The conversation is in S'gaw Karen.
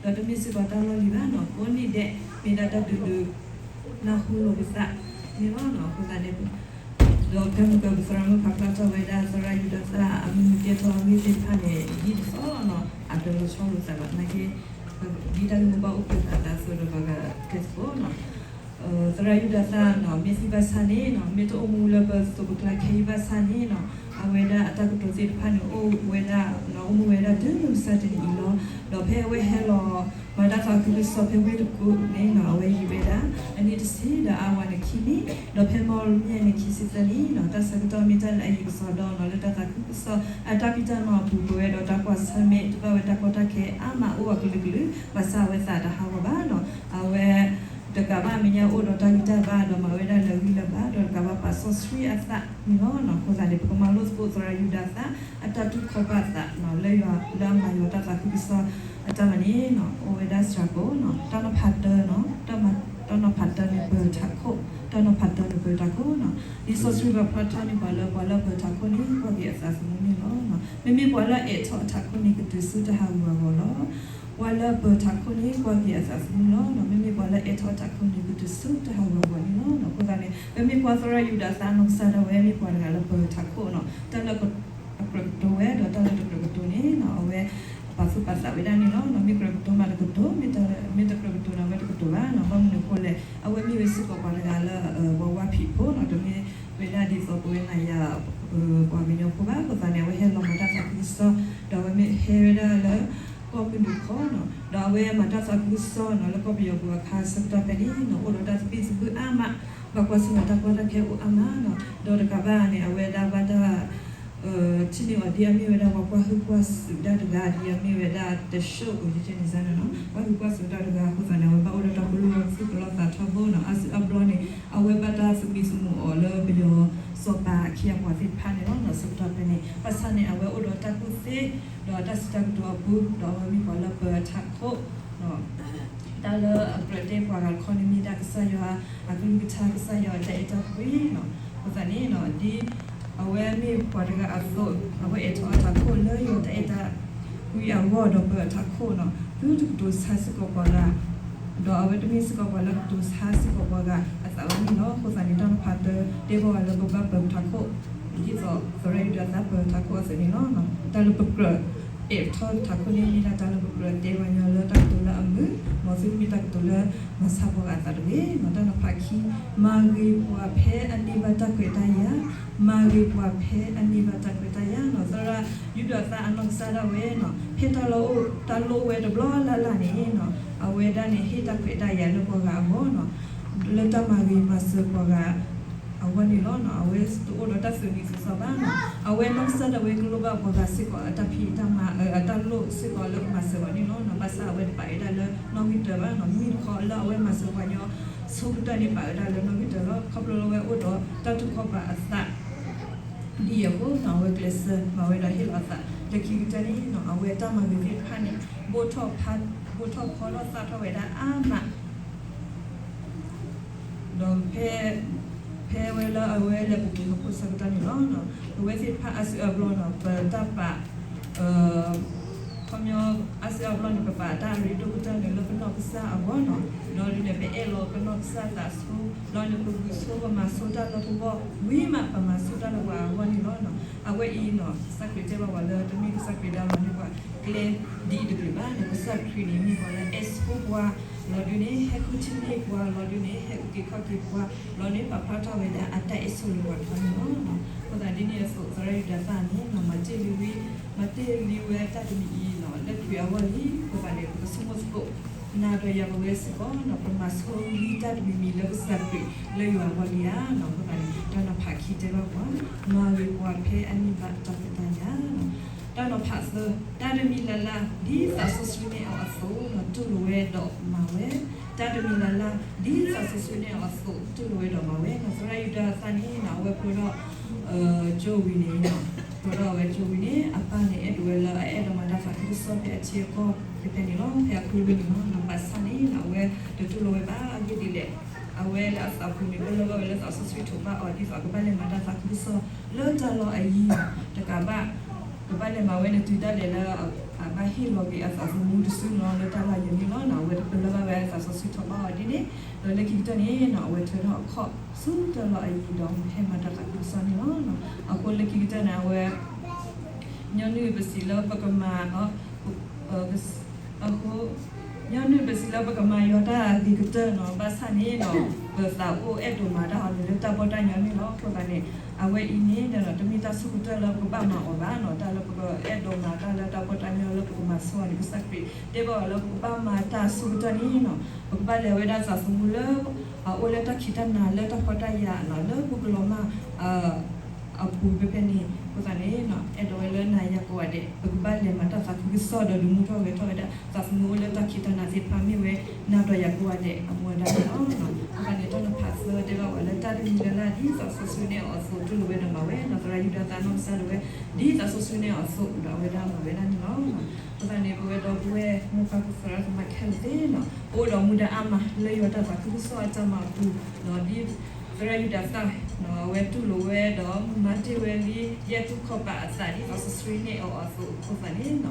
ဒီးတမ့ၢ်စ့ၢ်ကီးတၢ်လီၢ်လံၤဘၣ်နီၤ, ကိးနံၤဒဲး မ့ၢ်ဒၣ်တၢ်ဒုးဒုးနၢ်ဟူလိာ်ပသးန့ၣ်လီၤ. အဃိသတးန့ၣ် ဒီးဖဲမုၢ်ကၢၢ်ပသရၣ်မုၣ်ဖးဖျါထီၣ်ဝဲဒၣ် သရၣ်ယူဒၤသၣ်အမုၢ်နံၤကဲထီၣ်အဂ့ၢ်သ့ၣ်တဖၣ်န့ၣ် ဒ်သိးနီၤ အတလီၤဆီလိာ်သးဘၣ်နာ်က့ ဒ်တၢ်ဂ့ၢ်မိၢ်ပှၢ်အိၣ်ဖျဲၣ်သးသးအသိးဒီး ပကတဲသကိးနီၤ သရၣ်ယူဒၤသၣ်နီၤ မ့ၢ်သံဘၣ်ဆၣ်န့ၣ်နီၤ မ့ၢ်တအိၣ်မူလၢပသိးပကျါခဲအံၤဘၣ်ဆၣ်န့ၣ်နီၤ အဝဲဒၣ်အတၢ်ကတိၤသ့ၣ်တဖၣ်န့ၣ် အိၣ်ဝဲဒၣ်နီၤ အိၣ်မူဝဲဒၣ်တုၤမုၢ်မဆါတနံၤအံၤလီၤ. ဒီးဖဲအဝဲဟဲလီၤမၤတၢ်သးခုကစီၣ်ဖဲဝ့ၢ်တကူၣ်န့ၣ်နီၤ အဝဲယံာ်ဝဲဒၣ် အနံၣ်တဆံဒီးအါဝဲန့ၣ်ခံနံၣ်, ဒီးဖဲမီလမ့ၢ်န့ၣ်ခံဆံသၢနံၣ်နီၤ တၢ်ဆၢကတီၢ်မ့ၢ်တၢ်လၢအယံၤကစီဒီနီၤ လၢတၢ်သးခုကစီၣ်အတၢ်ဖံးတၢ်မၤအပူၤ ပဝဲဒီးတၢ်ကွၢ်ဆၢၣ်မဲာ်တဘၣ်ဝဲတၢ်ကီတၢ်ခဲအါမးအိၣ်အကလုာ်ကလုာ် ဘၣ်ဆၣ်အဝဲသးတဟးဂီၤဘၣ်နီၤ အဝဲ တကးဘၣ်အမဲာ်ညါအိၣ်ဒီးတၢ်ဂံၢ်တၢ်ဘါဒီးမၤဝဲဒၣ်လၢအဂံၢ်လၢအဘါ ဒီးတကးဘၣ်ပာ်စီဆှံအသးန့ၣ်လီၤ. အဃိသတးန့ၣ် ပကမၤလိသကိးသရၣ်ယူဒၤသၣ် အတၢ်တူၢ်ခီၣ်ဘၣ်သး လၢယွၤလၢအမၤယွၤတၢ်သးခုကစီၣ်အတၢ်မၤန့ၣ် အိၣ်ဝဲဒၣ်စှၤကိးနီၤ တၢ်နီၤဖးတၢနီၤ တၢ်နီၤဖးတၢန့ၣ်ပၢၤထးခိၣ် တၢ်နီၤဖးတၢန့ၣ်ပၢၤထးခိၣ်နီၤ လံာ်စီဆှံပာ်ဖျါထီၣ်န့ၢ်ပှၤလၢပှၤလၢအပၢၤထးခိၣ်န့ၣ် ကွၢ်က့ၤအသးသမူန့ၣ်လီၤ. မ့မ့ၢ်ပှၤလၢအအဲးထီၣ်အထးခိၣ်န့ၣ် ကတုၤဆူတၢ်ဟးဂူာ်ဟးဂီၤလီၤ. ပှၤလၢအပၢၤထးခိၣ်န့ၣ် ကွၢ်က့ၤအသးသမူလီၤ. မ့မ့ၢ်ပှၤလၢအအဲးထီၣ်အထးခိၣ်န့ၣ် ကတုၤဆူတၢ်ဟးဂူာ်ဟးဂီၤန့ၣ်လီၤ. အဃိသတးန့ၣ် ပမ့ၢ်ကွၢ်သရၣ်ယူဒၤသၣ်အနီၢ်ကစၢ်ဒၣ်ဝဲ မ့ၢ်ပှၤတဂၤလၢပၢၤထးခိၣ်နီၤ တၢ်လၢအကြၢးကတိၤဝဲဒီးတၢ်လၢတကြၢးကတိၤန့ၣ် အဝဲပာ်သူၣ်ပာ်သးဝဲဒၣ်န့ၣ်လီၤ. မ့ၢ်ကြၢးကတိၤမးတကတိၤ, မ့ၢ်တကြၢးကတိၤန့ၣ် အဝဲတကတိၤဘၣ်နီၤ. ဘၣ်မနုၤအဃိလဲၣ်, အဝဲမ့ၢ်ဝဲစ့ၢ်ကီးပှၤတဂၤလၢ ပှၤဝါဖံးဖိနီၤ, တမ့ၢ်ဝဲဒၣ်ဒ်သိးပဝဲနၤယၤ ပှၤကညီဖိဘၣ်. အဃိသတးန့ၣ် အဝဲဟဲလီၤမၤတၢ်သးခုကစီၣ် ဒီးအဝဲမ့ၢ်ဟဲဝဲဒၣ်လၢ ကီၢ်မုၢ်နုာ်ခီနီၤ, ဒီးအဝဲမၤတၢ်သးခုကစီၣ်နီၤ လၢကီၢ်ပယီၤပူၤအခါဆၢကတီၢ်ဖဲန့ၣ်နီၤ အိၣ်ဒီးတၢ်သဘံၣ်သဘုၣ်အါမး, ပှၤကွၢ်ဆၢၣ်မဲာ်တၢ်ကီတၢ်ခဲအိၣ်အါမးနီၤ, ဒီးတကးဘၣ်န့ၣ် အဝဲဒၣ်ဘၣ်တၢ် ထံၣ်န့ၢ်အီၤဒ်အမ့ၢ်ဝဲဒၣ်ပှၤကွၢ်ဟုၣ်ကွၢ်စူၤတၢ်တဂၤ ဒ်အမ့ၢ်ဝဲဒၣ်တဆှိၣ်အပူၤယကဲန့ၣ်စ့ၢ်နီၤ, ပှၤဟုၣ်ကွၢ်စူၤတၢ်တဂၤအဃိသတးန့ၣ် အဝဲဘၣ်အိၣ်ဒီးတၢ်ပလီၢ်သူၣ်ပလီၢ်သးထီဘိနီၤ, အါစုအါဘျီန့ၣ် အဝဲဘၣ်တၢ်သမံသမိးအီၤလၢပယီၤစီၤပၤအခ့အပှၤသ့ၣ်တဖၣ်န့ၣ်လီၤ. ဆၢကတီၢ်ဖဲန့ၣ် ဘၣ်ဆၣ်န့ၣ် အဝဲအိၣ်ဒီးတၢ်ကူၣ်သ့ ဒီးတၢ်စံးတၢ်ကတိၤအပူၤ ဒီးအဝဲမ့ၢ်ပှၤလၢပၢၤထးခိၣ် တၢ်လၢအကြၢးတဲပှၤဂၤတခီန့ၣ် မ့ၢ်ဒၣ်ကစၢ်ယွၤ အကလုၢ်ကထါ ကစၢ်ယွၤအတၢ်အဲၣ်တၢ်ကွံနီၤ. အဃိသတးန့ၣ် ဒ်အဝဲမ့ၢ်ပှၤတဂၤအသိး အဝဲအဲၣ်ထီၣ်အထးခိၣ်လၢယွၤတၢ်အဲၣ်တၢ်ကွံအဂီၢ်ဒီးပၢၤအထးခိၣ်နီၤ, သုတကတိၤဆါစ့ၢ်ကီးပှၤဂၤ ဒီးအဝဲတမ့ၢ်စ့ၢ်ကီးပှၤလၢကတိၤဆါစ့ၢ်ကီးပှၤဂၤအသးဝဲန့ၣ်လီၤ. အဃိသတးန့ၣ် တၢ်နီၤဖးတၢ်တဲဘၣ်ဝဲလၢပဘၣ်ပၢၤထးခိၣ် ဒ်သိးသရၣ်ယူဒၤသၣ်ပၢၤထးခိၣ်အသိးန့ၣ်လီၤ. တၢ်လၢပကြၢးအဲၣ်ထီၣ်ထးခိၣ်န့ၣ် မ့ၢ်ဒၣ်တၢ်လၢပကြၢးတဲပှၤကညီလၢတၢ်ကတိၤလၢအမုာ်, မ်သုတမ့ၢ်တၢ်ကတိၤလၢမၤဆါပှၤဂၤအသးတဂ့ၤနီၤ. တၢ်နီၤဖးခံ မၤဂ့ၤပှၤဖဲအန့ၢ်ဘၣ်တၢ်ခွဲးတၢ်ယာ်, မၤဂ့ၤပှၤဖဲအန့ၢ်ဘၣ်တၢ်ခွဲးတၢ်ယာ်နီၤ. သရၣ်ယူဒၤသၣ်အနီၢ်ကစၢ်ဒၣ်ဝဲနီၤ ဖဲတၢ်လီၢ်အိၣ်တၢ်လိၣ်ဝဲတဘျီလၢ်လၢ်န့ၣ်နီၤ အဝဲဒၣ်န့ၣ် ဟ့ၣ်တၢ်ခွဲးတၢ်ယာ်လၢပှၤဂၤအဂီၢ်နီၤ လၢတၢ်မၤဂ့ၤမၤစၢၤပှၤဂၤအဂီၢ်န့ၣ်လီၤ. အဝဲတအိၣ်ဒီးတၢ်သူၣ်ဝံၣ်သးစူၤဘၣ်နီၤ. အဝဲနီၢ်ကစၢ်ဒၣ်ဝဲကလိၣ်ဘၣ်ပှၤဂၤစ့ၢ်ကီးအတၢ်ဖံးတၢ်မၤ အတၢ်လိၣ်စ့ၢ်ကီးလၢကမၤစၢၤအီၤန့ၣ်လီၤ. ဘၣ်ဆၣ်အဝဲတပာ်ဝဲဒၣ်လၢနီၣ်ဂံၢ်တၢဘၣ်နီၤ. မ့မ့ၢ်တခီလၢအဝဲမၤစၢၤပှၤကညီဆိကတၢၢ်န့ၣ် ပာ်ဝဲဒၣ်လၢနီၣ်ဂံၢ်တၢလီၤ. ခီဖျိလၢအဝဲအိၣ်ဒီးတၢ်တူၢ်ခီၣ်ဘၣ်အသး ဒ်အံၤအဃိနီၤ အဝဲကျဲးစၢးမၤဝဲဒီးဟ့ၣ်လီၤအသး လၢခံကတၢၢ်န့ၣ်နီၤ အဝဲတၢ်မၤဂ့ၤသ့ၣ်တဖၣ်န့ၣ် ဘိၣ်ထီၣ်ဖး ဘိၣ်ထီၣ်ဖီထီၣ်သၣ်ထီၣ်ဝဲဒၣ်အါမး ဒီးဖဲ ဖဲဝဲလၢအဝဲလဲၤပူၤကွံာ်ဟီၣ်ခိၣ်ဆၢကတီၢ်န့ၣ်လီၤ. ပဝဲသ့ၣ်တဖၣ်အါစုအါဘျီနီၤ ပတၢ်ပာ် ခီပညီ အါစုအါဘျီန့ၣ် ပပာ်တၢ်ရ့ဒိၣ်ကတၢၢ်န့ၣ်လၢပနီၢ်ကစၢ်အဂီၢ်နီၤ. ဒီးဒ်န့ၣ် ပအဲၣ်လီၤပနီၢ်ကစၢ်သးဆူ လီၤန့ၣ် ပဂုာ်ဆိပမၤဆိတၢ်လၢပဂီၢ် ဝံၤမးပမၤဆိတၢ်လၢပှၤအဂီၢ်န့ၣ်လီၤ. အဝဲအံၤနီၤ ကစၢ်ခရံာ်တဲဘၣ်ပှၤလၢ တမ့ၢ်ကစၢ်ခရံာ်ဒၣ်လီၤန့ၢ်ပှၤကျဲဒ်အံၤတကလုာ်ဘၣ်န့ၣ် ကစၢ်ခရံာ်န့ၣ် မ့ၢ်ပှၤလၢအဲၣ်ဆိပှၤ လီၤဒုးန့ၣ် ဟဲဃုထံၣ်န့ၢ်ပှၤ လီၤဒုးန့ၣ် ဟဲအုၣ်က့ၤခီၣ်က့ၤပှၤ လီၤန့ၣ် ပာ်ဖျါထီၣ်ဝဲဒၣ်အတၢ်အဲၣ်ဆိလၢပှၤတဖၣ်န့ၣ်လီၤ. အဃိသတးဒ်န့ၣ်အသိး သရၣ်ယူဒၤသၣ်န့ၣ်နီၤ မၤတ့ၢ်လံဝံ မၤတ့ၢ်လံဝဲတၢ်တမံၤအံၤနီၤ လၢခရံာ်အဂီၢ်လံ. အဃိသတးန့ၣ် ပကဆိကမိၣ်သကိး နၤဒီးယၤပဝဲစ့ၢ်ကီးနီၤ ပမၤဆိလံတၢ်တမံၤမံၤလၢကစၢ်ခရံာ် လၢယွၤအဂီၢ်လံဧါနီၤ. အဃိသတးန့ၣ် တၢ်နီၤဖးခံတဲဘၣ်ပှၤ မၤဂ့ၤပှၤဖဲအန့ၢ်ဘၣ်တၢ်ခွဲးတၢ်ယာ်နီၤ. တၢ်နီၤဖးသၢ တၢ်တမံၤလၢ်လၢ် ဒ်သးစီဆှံန့ၢ်အီၤအသိးနီၤ တူၢ်လိာ်ဝဲဒီးမၤဝဲ တၢ်တမံၤလၢ်လၢ် ဒ်သးစီဆှံန့ၢ်အီၤအသိး တူၢ်လိာ်ဝဲဒီးမၤဝဲနီၤ. သရၣ်ယူဒၤသၣ်န့ၣ်နီၤ အဝဲဖျိထီၣ် ကၠိဝံၤန့ၣ်နီၤ ဖျိထီၣ်အဝဲကၠိဝံၤန့ၣ် အပၢ်န့ၣ်အဲၣ်ဒိးဝဲလၢအအဲၣ်ဒိးမၤတၢ်သးခုကစီၣ်ဖဲအထံအကီၢ်ဖဲဖဲန့ၣ်လီၤ. ဖဲအခိၣ်လွံၢ်န့ၣ်လီၤ. ဘၣ်ဆၣ်န့ၣ်နီၤ အဝဲတတူၢ်လိာ်ဝဲဘၣ်အဂ့ၢ်ဒ်လဲၣ် အဝဲလၢအသးပူၤန့ၣ် ပလၢၢ်ဘၣ်ဝဲလၢသးစီဆှံထိးဘၣ်အီၤ ဒ်သိးအကဘၣ်လဲၤမၤတၢ်သးခုကစီၣ်လၢတၢ်လီၢ်အယံၤ တကးဘၣ် ကဘၣ်လဲၤမၤဝဲန့ၣ်တုၤဒၣ်လဲာ်လၢ အဘၣ်ဟ့ၣ်လီၤက့ၤအသးသမူတစုန့ၣ်လီၤ လၢတၢ်လီၢ်ယံၤန့ၣ် ပလၢဘၣ်ဝဲသးစီဆှံထီၣ်ဘၣ်အီၤဒ်န့ၣ်, ဒီးလၢခံကတၢၢ်န့ၣ်နီၤ အဝဲထၢထီၣ်အခီၣ်ဆူတၢ်လီၢ်အယံၤဒီးဟဲမၤတၢ်သးခုကစီၣ်န့ၣ်လီၤ. အဃိလၢခံကတၢၢ်န့ၣ် အဝဲ ညီနုၢ်ပစံးလၢပကမၤ အဃိ ညီနုၢ်ပစံးလၢပကမၤယွၤတၢ်ဂ့ၤကတၢၢ်နီၤ ဘၣ်ဆၣ်န့ၣ်နီၤ ပသးအိၣ်အဲၣ်ဒိးမၤတၢ်အီၤန့ၣ်လၢတၢ်ပီးတၢ်ညီန့ၣ်လီၤ. အဃိသတးန့ၣ် အဝဲအံၤန့ၣ်ဒီး တမ့ၢ်တၢ်ဆၢကတီၢ်လၢပကဘၣ်မၤအီၤဘၣ်နီၤ, တၢ်လၢပကအဲၣ်ဒိးမၤတၢ်လၢတၢ်ပီးတၢ်ညီလၢပကမၤဆိအီၤန့ၣ် ကစၢ်ခရံာ်တဲဘၣ်အီၤလၢပကဘၣ်မၤတၢ်ဆၢကတီၢ်န့ၣ်နီၤ ပကဘၣ်လဲၤဝဲဒၣ်သးသမူလၢ အအိၣ်လၢတၢ်ခံးတၢ်နၤလၢတၢ်ဖှီၣ်တၢ်ယာ်နီၤ လၢပူၤကလီၤမၢ် အပူၤဖဲဖဲန့ၣ် အဃိသတးန့ၣ် အဲၣ်ဒိးဝဲလၢနၤယၤကိးဂၤဒဲး ပကဘၣ်လဲၤမၤတၢ်သးခုကစီၣ်ဒီးဒုးမူထီၣ်ဂဲၤထီၣ်ဝဲဒၣ် သးသမူအိၣ်လၢတၢ်ခံးတၢ်နၤသ့ၣ်တဖၣ်မ့ၢ်ဝဲ နၤဒီးယၤကိးဂၤဒဲးအမူအဒါန့ၣ်လီၤ. အဃိသတးန့ၣ် တၢ်နဖးသၢတဲဘၣ်ဝဲလၢတၢ်တမံၤလၢ်လၢ် ဒ်သးစီဆှံန့ၢ်အီၤအသိး တူၢ်လိာ်ဝဲဒီးမၤဝဲနီၤ, သရၣ်ယူဒၤသၣ်နီၢ်ကစၢ်ဒၣ်ဝဲ ဒ်သးစီဆှံန့ၢ်အီၤအသိး ဒီးအဝဲဒၣ်မၤဝဲဒၣ်န့ၣ်လီၤ. အဃိသတးန့ၣ် ပဝဲဒီပုၢ်ဝဲၢ်မိၢ်ပၢ်ဖိသရၣ်သမါခဲလၢာ်သ့ၣ်နီၤ ပအိၣ်ဒီးမူဒါအါမးလၢယွၤတၢ်သးခုကစီၣ်အတၢ်မၤအပူၤနီၤ, ဒ်သရၣ်ယူဒၤသၣ် အဝဲတူၢ်လိာ်ဝဲဒီးမၤတ့ၢ်ဝဲလံ ယဲၢ်ထူၣ်ခီၣ်ပာ်အသး ဒ်သးစီဆှံန့ၢ်အီၤအသိးအဃိသတးန့ၣ်နီၤ